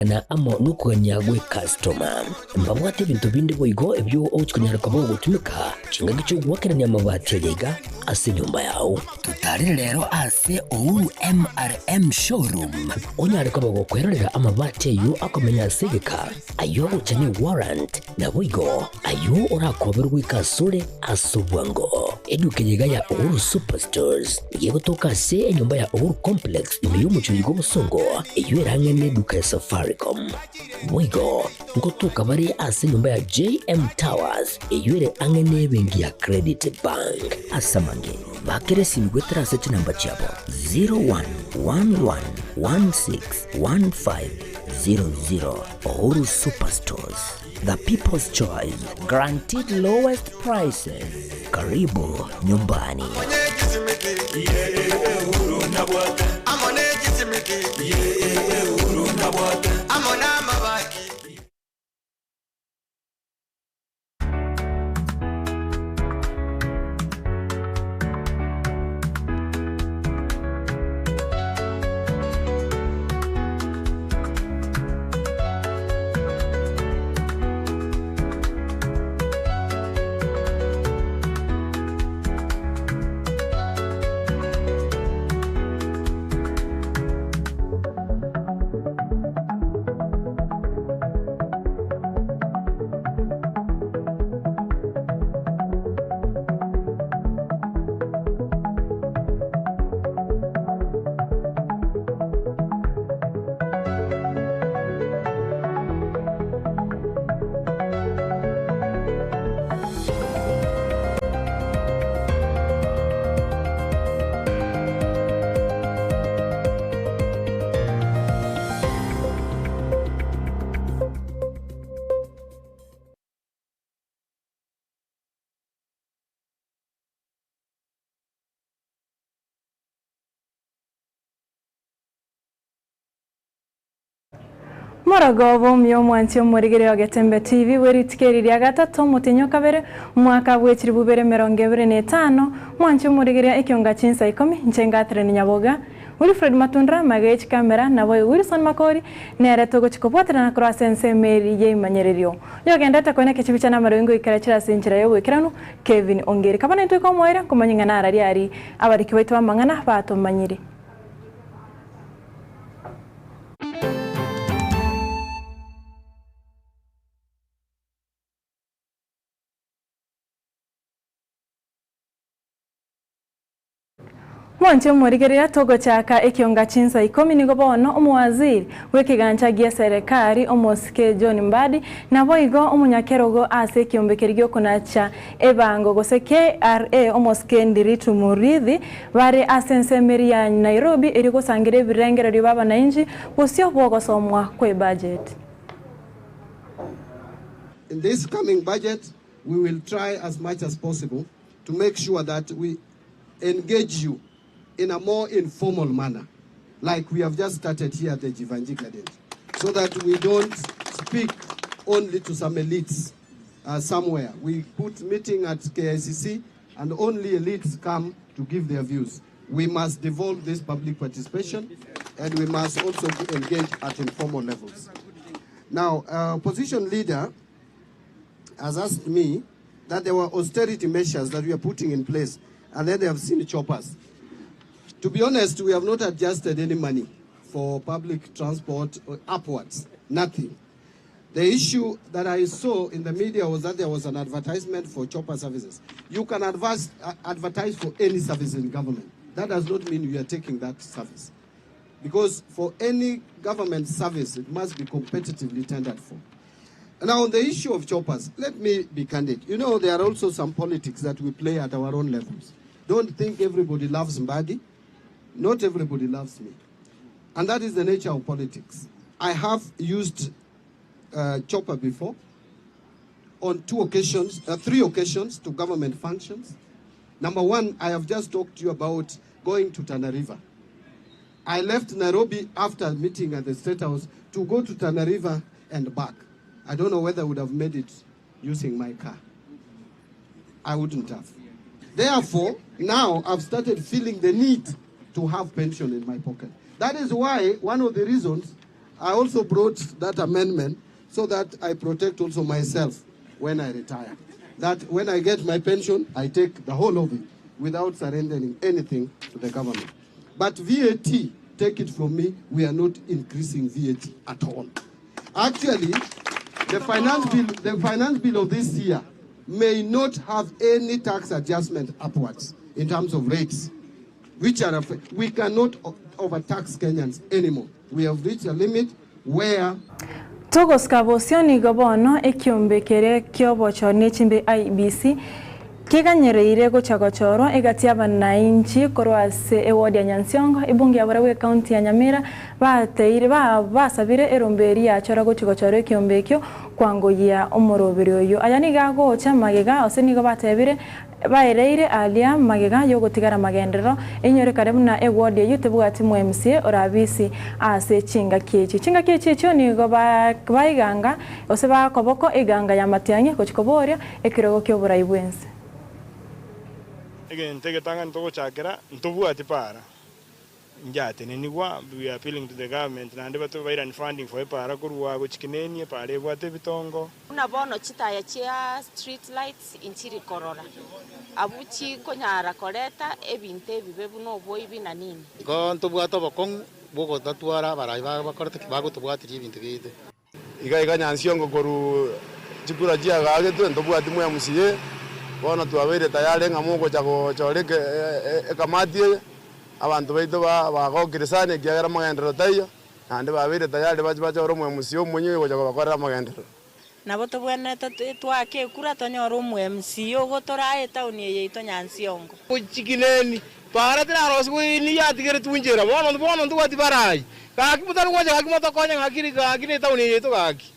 Na amo nokogania gw'ekastoma. Mbabwate ebinto binde boigo ebio ogochia konyara koba ogotumeka chingaki chi'ogoakerania amabati aya iga ase enyomba yao. Totarere rero ase Uhuru MRM Showroom onyare koba gokwerorera amabati ayio akomenya ase egeka, ayio agocha ne warrant, naboigo ayio orakoberwe goika asore ase obwango. Eduka eye iga ya Uhuru Superstores nigo egotoka ase enyomba ya Uhuru Complex ime y'omochie oyo bw'obosongo, eyio ere ang'e neduka ya Safaricom. Boigo ngotoka bare ase enyomba ya JM Towers eyio ere ang'e nebenki ya Credit Bank. Ase amange, bakera esimi goetera ase chinamba chiabo 0111161500. Uhuru Superstores. The people's choice, guaranteed lowest prices. Karibu nyumbani. Morogoba omuya omwanchi omorigereria o Getembe TV bwe rituko eri ria gatato omotienyi o kabere omwaka bwe chilifu bibere emerongo ebere na etano, mwanche omorigereria ekionga chinsa ikomi, inche Catherine Nyaboga, Wilfred Matundura, magega ye chikamera, naboigo Wilson Makori, nere togochia kobwaterana korwa ase ensemo eri y'eimanyererio. Oyogenderete koeneka chibicha na amariogi ngoikera chire ase enchera y'oboikeranu, Kevin Ongeri. Kaba naintwe komoerio, nkomanya ng'a narari aria abariki baito b'amang'ana batomanyire. Mwanche omorigereria togochaka ekionga chinsa ikomi nigo bono omowaziri bw'ekegancha gi'eserekari omosike John Mbadi naboigo omonyakerogo ase ekiombekeri giokonacha ebango gose KRA omosike Ndiritu Muriithi bare ase ensemo eria ya Nairobi erio gosangira ebirengererio b'abanainchi bosio bw'ogosomwa kw'ebudget. In this coming budget we will try as much as possible to make sure that we engage you in a more informal manner like we have just started here at the Jeevanjee Gardens so that we don't speak only to some elites uh, somewhere. We put meeting at KICC and only elites come to give their views. We must devolve this public participation and we must also engage at informal levels. Now, uh, opposition leader has asked me that there were austerity measures that we are putting in place, and then they have seen choppers. To be honest, we have not adjusted any money for public transport upwards, nothing. The issue that I saw in the media was that there was an advertisement for chopper services. You can advise, uh, advertise for any service in government. That does not mean you are taking that service. Because for any government service, it must be competitively tendered for. Now, on the issue of choppers, let me be candid. You know, there are also some politics that we play at our own levels. Don't think everybody loves Mbadi. Not everybody loves me. And that is the nature of politics. I have used uh, chopper before on two occasions, uh, three occasions to government functions. Number one, I have just talked to you about going to Tana River. I left Nairobi after meeting at the State House to go to Tana River and back. I don't know whether I would have made it using my car. I wouldn't have. Therefore, now I've started feeling the need to have pension in my pocket. That is why one of the reasons I also brought that amendment so that I protect also myself when I retire. That when I get my pension, I take the whole of it without surrendering anything to the government. But VAT, take it from me, we are not increasing VAT at all. Actually, the finance bill, the finance bill of this year may not have any tax adjustment upwards in terms of rates, which are we cannot overtax Kenyans anymore. We have reached a limit where Togosika bosio nigo bono ekiombe keria ki'obochori ne chimbe IEBC keganyereire gocha gochorwa egati y'abanainchi korwa ase eward ya Nyansiongo, ebunge ya Borabu ecounty ya Nyamira bateire basabire erombe eria yachora gochi gochorwa ekiombe ekio kwangoyia omoroberi oyio. Aya nigo agocha magega ase nigo batebire baereire aria magega y'ogotigara magenderero enyore kare buna eward eyio tebwati mo MCA orabisi ase chingaki echio. Chingaki echi echio nigo baiganga gose bakoboko eganga ya Matiang'i gochi koboria ekerogo ki'oborai bw'ense. Egento egetang'ani togochakera, ntobwati para, njatenenigwa, we are appealing to the government naende batoe bairani funding for epara korwa gochia Kineni, epara ebwate ebitongo. Buna bono chitaya chia street lights inchiri korora, abwo chikonyara koreta ebinto ebibe buna oboibi na nini. Igo ntobwate obokong'u bw'ogotatwara abarai bakorete ki? Bagotobwatiria ebinto biaito. Iga iga Nyansiongo korwa chikura chiagagetwe ntobwati mwa MCA, bono twabeire tayari ng'a mogocha gochora ekamati eye, abanto baito bagokire sana ekiagera amagenderero taiyo, naende babeire tayari bache bachore omo MCA omonye ogocha kobakorera amagenderero. Nabo tobwenerete twake ekura tonyore omo MCA ogotoraa etown eye yaito Nyansiongo. Chikineni para tirarosigwe nigo yatigeretwe nchera bono bono ntobwati barai gaki motari gocha gaki motokonye gaki gaki na etown eye yaito gaki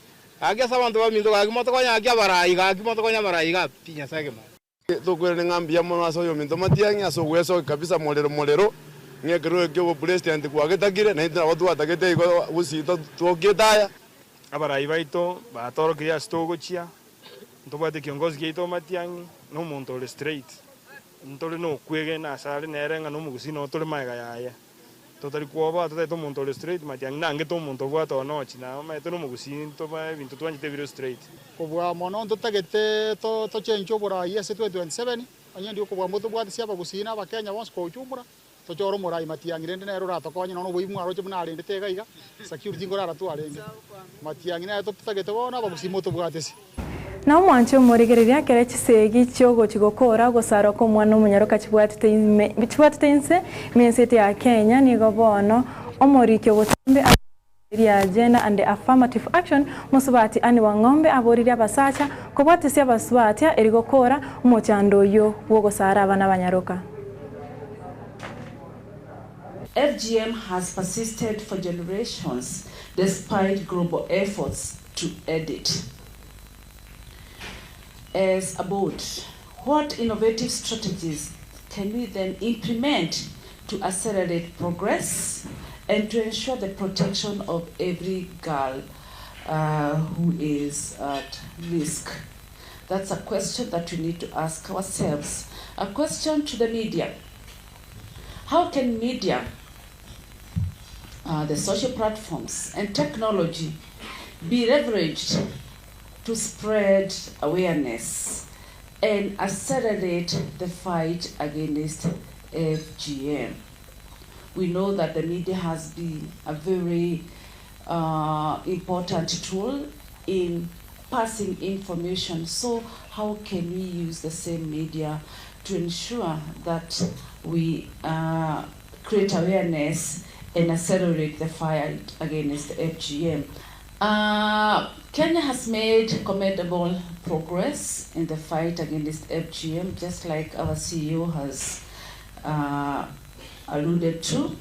gaki ase abanto baminto gaki motokonye gaki abarai gaki motokonye abarai iga pi Nyasaye kemanya. Tokwerane ng'a mbuya mono ase oyominto Matiang'i ase ogwesokia kabisa morero morero, ng'a ekerogo ekio obopresident kwagetakire, naintwe nabo twatagete igo gusii twokiete aya. Abarai baito batorokirie ase togochia, ntobwate ekiongozi giaito Matiang'i, na omonto ore straight, ntore nokwegena asare nere ng'a nomogusii noo tore magega yaye. Totari kwoboa totaete omonto ore straight Matiang'i nangete omonto obwate onochi na omanyete nomogusii ntoba ebinto twanchete ebire straight. Kobua mono ntotagete tochenche oborai ase 2027, onye ndi okobua motobwatisi abagusii na abakenya bonsi kwa ujumla, tochore omorai Matiang'i rende nere oratokonye nonya oboibi mwaroche buna arendete iga iga, security nkorara twarenge. Matiang'i nere totagete bono abagusii motobwatisi. Na omwanche omorigereria kere chisegi chiogochi gokora ogosarwa kw'omwana omonyaroka chibwatete ime chibwatete inse ime y'ensete ya Kenya nigo bono omoriki obotambe ase ria Gender and Affirmative Action mosubati Anne Wang'ombe aboririe abasacha kobwatesia abasubati eri gokora omochando oyio bw'ogosara abana abanyaroka. FGM has persisted for generations despite global efforts to end it. As a board, what innovative strategies can we then implement to accelerate progress and to ensure the protection of every girl who is at risk? That's a question that we need to ask ourselves. A question to the media. How can media, the social platforms and technology be leveraged to spread awareness and accelerate the fight against FGM? We know that the media has been a very important tool in passing information. So how can we use the same media to ensure that we create awareness and accelerate the fight against FGM? Kenya has made commendable progress in the fight against FGM, just like our CEO has alluded to.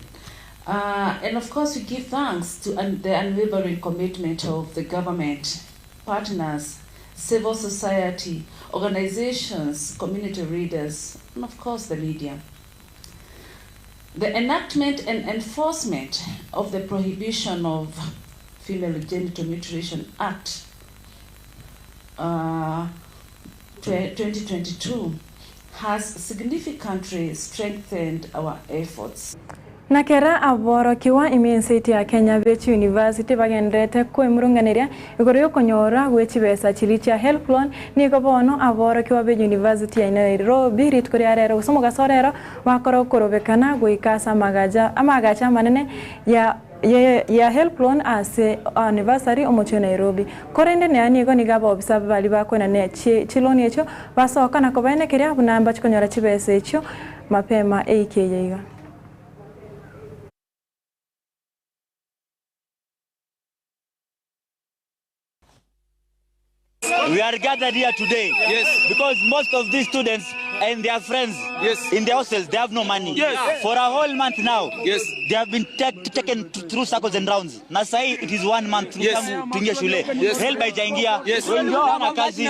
And of course, we give thanks to the unwavering commitment of the government, partners, civil society, organizations, community leaders, and of course the media. The enactment and enforcement of the prohibition of Female Genital Mutilation Act 2022 has significantly strengthened our efforts. Na kera aborokigwa ime ense ya Kenya be chiuniversity bagendererete koemurunganeria igoro y'okonyora gwe chibesa chiria chia HELB loan, nigo bono aborokigwa be university ya Nairobi rituko ria rero gose omogaso orero bakora okorobekana goika ase amagacha amagacho amanene ya ya HELB loan ase anniversary omochie o Nairobi. Korende nea nigo nigo abaofisa baria bakoenana chiloan echio basoka na kobaenekeria buna mbachi konyora chibesa echio mapema eiki eye iga. We are gathered here today yes. because most of these students and their friends yes. in the hostels, they have no money. Yes. For a whole month now, yes. they have been taken through circles and rounds. Na sahi it is one month yes. tangu tuingie shule. Yes. HELB haijaingia. Yes. Wengi wao hawana kazi.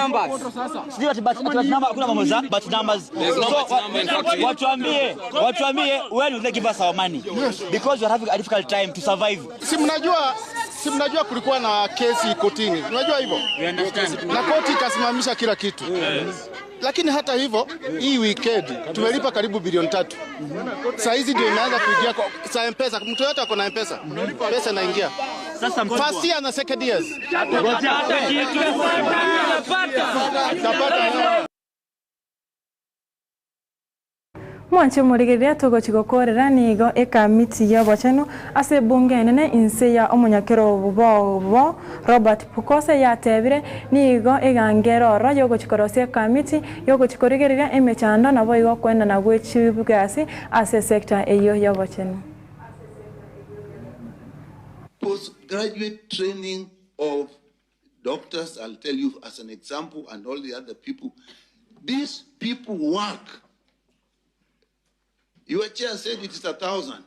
Sijui ati but number hakuna mambo za but numbers. So watuambie, watuambie when will they give us our money? Yes. Because we are having a difficult time to survive. Si mnajua si mnajua kulikuwa na kesi kotini, unajua hivyo, na koti ikasimamisha kila kitu. Yes. Lakini hata hivyo hii weekend tumelipa karibu bilioni 3. Saa hizi ndio imeanza kuingia kwa sa M-Pesa, mtu yote ako na M-Pesa, pesa inaingia. Sasa first year na second years. Tapata. Mwanche omorigereria togochi gokorera nigo ekamiti y'obochenu ase ebunge enene inse ya omonyakero bobo Robert Pukose yatebire nigo egangero oro yogochi korosia ekamiti yogochi korigereria emechando nabo igo okwenana gwe chigasi ase esector eywo y'obochenu. Postgraduate training of doctors, I'll tell you as an example, and all the other people. These people work. Your chair said it is 1,000.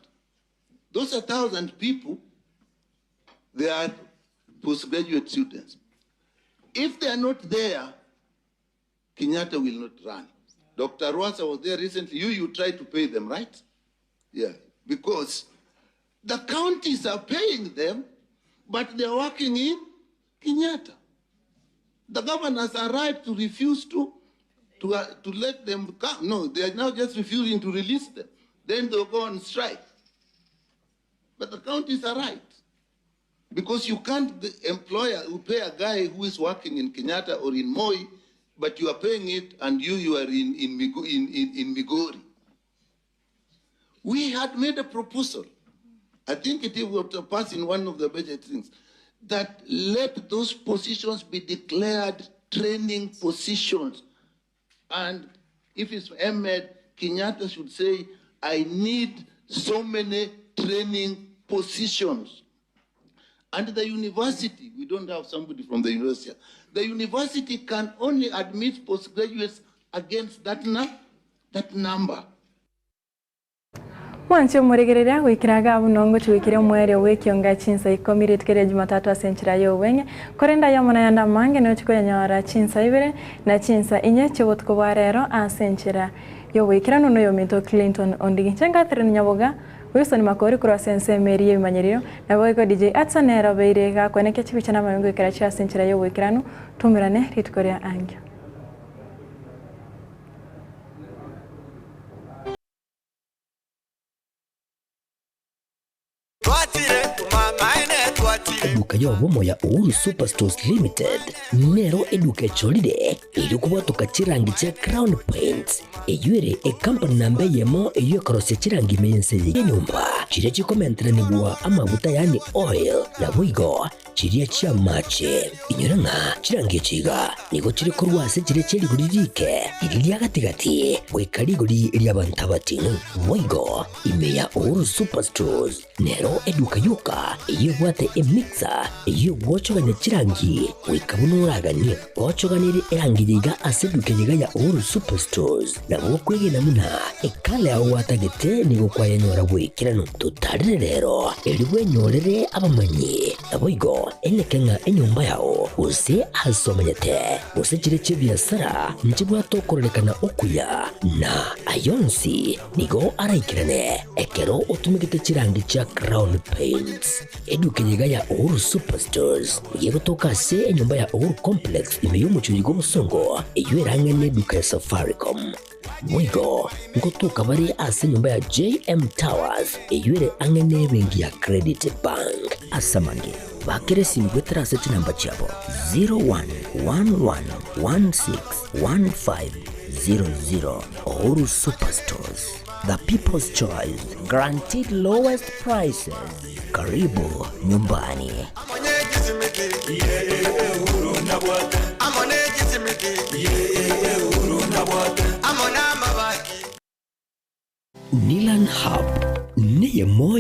Those 1,000 people, they are postgraduate students. If they are not there, Kenyatta will not run. Dr. Rwasa was there recently. You tried to pay them, right? Yeah, because the counties are paying them, but they are working in Kenyatta. The governors are right to refuse to let them come. No, they are now just refusing to release them. Then they'll go on strike. But the counties are right. Because you can't employ, pay a guy who is working in Kenyatta or in Moi, but you are paying it and you are in Migori. We had made a proposal. I think it was to pass in one of the budget things, that let those positions be declared training positions. And if it's MED, Kenyatta should say, I need so many training positions. And the university, we don't have somebody from the university. The university can only admit postgraduates against that, that number. Mwancho murigereria gwikiraga bunongo twikire omwere wekionga chinsa 10 ritukere Jumatatu ase enchera ya obwenge korenda yamona yanda mange nochikoyanyora chinsa 2 na chinsa 4 chibotuko bwa rero ase enchera yobwikirano noyo minto Clinton Ondigi chengatere nyaboga Wilson Makori kurwa sense meri yebimanyiriro nabo iko DJ Atsanero beire gakwenekia chibicha na mayongo ikera chia ase enchera ya obwikirano tumirane rituko ria angio. Eduka y'obomo ya Uhuru Superstores Limited nero eduka echorire eri okobwatoka chirangi chia Crown Paints eywo ere ecompany namba eyemo eywo ekorosia chirangi ime y'ense eye y'enyomba chiria chikomenteranigwa amaguta yaani oil naboigo chiria chia amache. Inyora ng'a chirangi echi iga nigo chire korwa ase chiria chia rigori rike riria ria gati-gati goika rigori ri'abanto abating'u. Boigo ime ya Uhuru Superstores nero eduka yoka eyio ebwate emixer eyio egwochogania chirangi goika buna oraganie. Gochoganirie erangi yaiga ase eduka eyeiga ya Uhuru Superstores nabo okwegena buna ekala yao gwatagete nigo kwayenyora bwaikeranu. Totarire rero erio bwenyorere abamanyi naboigo eneke ng'a enyomba yao gose ase omanyete gose chire chi'ebiasara nchibwate okororekana okuya na ayonsi nigo araikerane ekero otumegete chirangi chia Crown Paints. Eduka eyeiga ya Uhuru Superstores nigo egotoka ase enyomba ya Uhuru Complex ime y'omochie oyio bw'Obosongo eyio erang'e neduka ya Safaricom. Boigo nkotoka bare ase enyomba ya JM Towers eyio ere ang'e nebenki ya Credit Bank. Ase amange, bakera esimi goetera ase chinamba chiabo 0111161500. Uhuru Superstores, the people's choice, guaranteed lowest prices. Karibu nyumbani. Nilan Hub neye moyo.